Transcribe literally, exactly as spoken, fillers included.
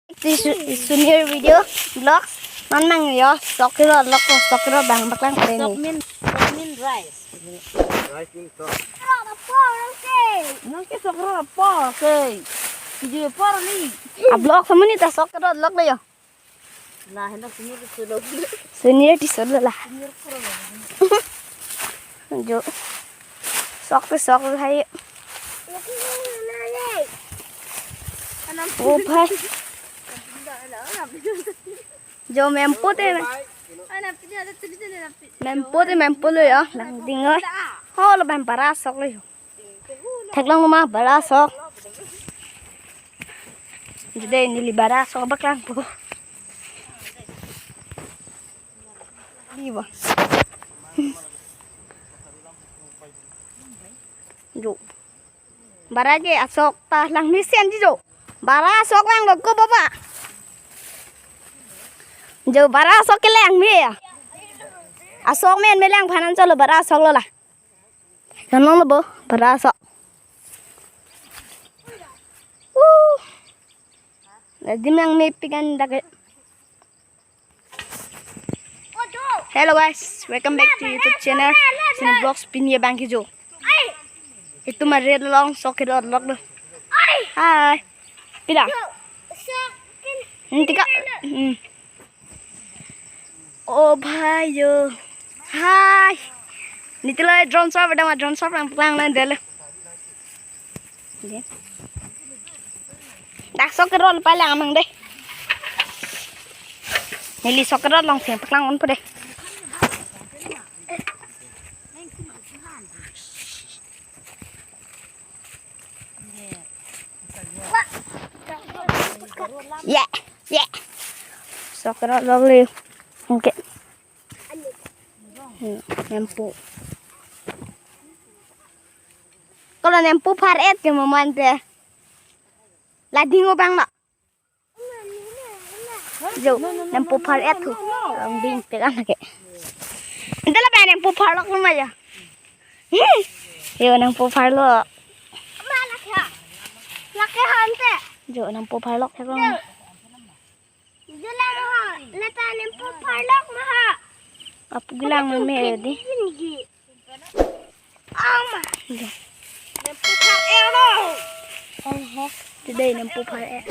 This is Sunir Video Vlogs. Non nang yo sok kiro lok, sok kiro bang paklang pare ni. Sok mean, sok mean rice. Rice mean sok. Nang ke sok kiro apor ke. Kiji apor ni. A vlog samuni ta sok kiro lok le yo. Lah, hendak Sunir di solo. Sunir di solo lah. Sunir kuro. Jo. Sok ke sok hai. Oh, bhai. Jo, mem pu te na. Mem pu te, mem pu lo yo. Langding oi. Ho lo bang bara sok lo yo. Theklong ma bara sok. Jodai neli bara sok paklang po. Di ba. Jo. Bara ke asok ta lang mesen di jo. Bara sok lang lo ko baba. Jo bara sok ke lang me ya. Asok men me lang phanan cholo bara sok lo la. Kan long lo bo, bara sok. Uh. Lagi mang me pikan dak. Hello guys, welcome back to YouTube channel. Sunir Vlogs pini abang ke jo. Itum aret along sok kiro lok lo. Hai. Pila? Hmm, tika. Hmm. Oh bhai yo. Hai. Nitilo drone shot, ada drone shot lang lang dele. Dak sok kiro pa lang mang de. Neli sok kiro long sing paklang on po de. Yeah, yeah. Sok kiro lok le. Okay. Hmm, nempu. Kalau nempu phar-et ke moman te. Lading obang lo. Jo, nempu phar-et tu. Langding pekan ke. Ente la bang nempu phar lok lo ma ya. Yo nempu phar lo. Lake hante. Jo nempu phar lok theklong. Jula maha, lata nempu phar lok maha. Apu gilang me di. Ama. Jo. Nempu phar-et lo. Oh, ho. Today nempu phar-et.